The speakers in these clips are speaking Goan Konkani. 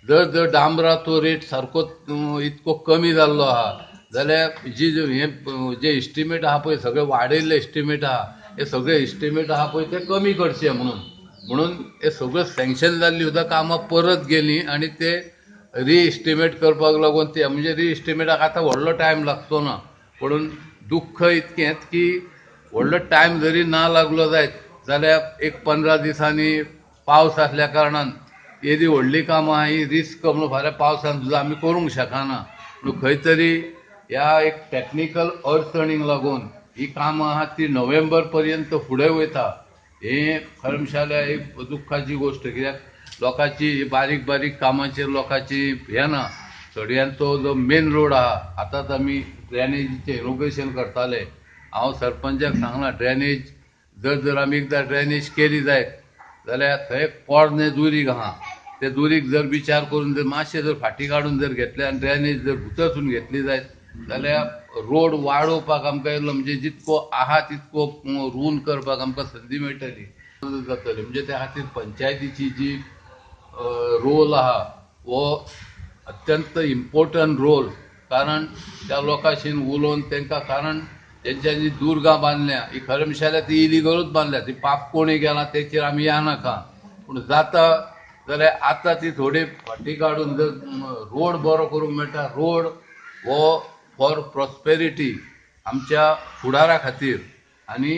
जर जर डांबराचो रेट सारको इतको कमी जाल्लो आहा जाल्यार जी हें जे इस्टिमेट आहा पळय सगळे वाडयल्ले इस्टिमेट आहा, हे सगळे इस्टिमेट आहा पळय ते कमी करचे म्हणून, म्हणून हे सगळें सँक्शन जाल्ली सुद्दां कामां परत गेलीं आनी ते रिइस्टिमेट करपाक लागून ते म्हणजे रिइस्टिमेटाक आतां व्हडलो टायम लागचो ना. पूण दुख्ख इतकेंच की व्हडलो टायम जरी ना लागलो जायत जाल्यार एक 15 दिसांनी पावस आसल्या कारणान येदी व्हडली कामां आहा ही रिस्क म्हणून फाल्यां पावसान सुद्दां आमी करूंक शकना. पूण खंय तरी ह्या एक टॅक्निकल अडचणींक लागून ही कामां आहा ती नोव्हेंबर पर्यंत फुडें वयता. हें खरें म्हणल्यार एक दुख्खाची गोश्ट, कित्याक लोकांची बारीक बारीक कामाचेर लोकांची हें ना. सड्यांचो जो मेन रोड आहा आतांच आमी ड्रेनेजीचें इनोग्रेशन करताले. हांव सरपंचाक सांगलां ड्रेनेज जर जर आमी एकदां ड्रेनेज केली जायत जाल्यार थंय पोरणें दुरीग आहा, ते दुरीग जर विचार करून जर मातशें जर फाटीं काडून जर घेतलें आनी ड्रेनेज जर भितरसून घेतली जायत जाल्यार रोड वाडोवपाक आमकां येयलो म्हणजे जितको आहा तितको रून करपाक आमकां संदी मेळटली जातली. म्हणजे त्या खातीर पंचायतीची जी रोल आहा हो अत्यंत इम्पोर्टंट रोल, कारण त्या लोकांशीन उलोवन तांकां, कारण तेंच्यांनी दुर्गां बांदल्या ही खरें म्हणल्यार ती इलिगलूच बांदल्या, ती पाप कोणी गेला तेचेर आमी या नाका. पूण जाता जाल्यार आतां ती थोडी फाटीं काडून जर रोड बरो करूंक मेळटा, रोड हो फॉर प्रॉस्पेरिटी आमच्या फुडारा खातीर, आनी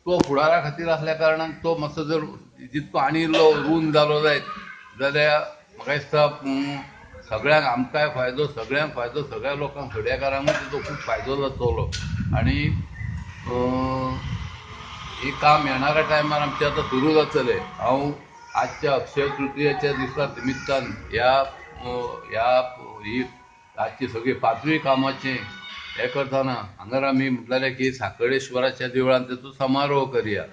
तो फुडारा खातीर आसल्या कारणान तो मातसो जर जितको आनी इल्लो रून जालो जायत जाल्यार म्हाका दिसता सगळ्यांक आमकांय फायदो, सगळ्यांक फायदो, सगळ्या लोकांक सड्याकारांकूय तेजो खूब फायदो जातलो. आनी हे काम येणाऱ्या टायमार आमचें आतां सुरू जातलें. हांव आजच्या अक्षय तृतीयाच्या दिसा निमित्तान ह्या ह्या ही आजची सगळी पांचवी कामाचें हें करतना हांगार आमी म्हटलें की साकळेश्वराच्या देवळान तेचो समारोह करया.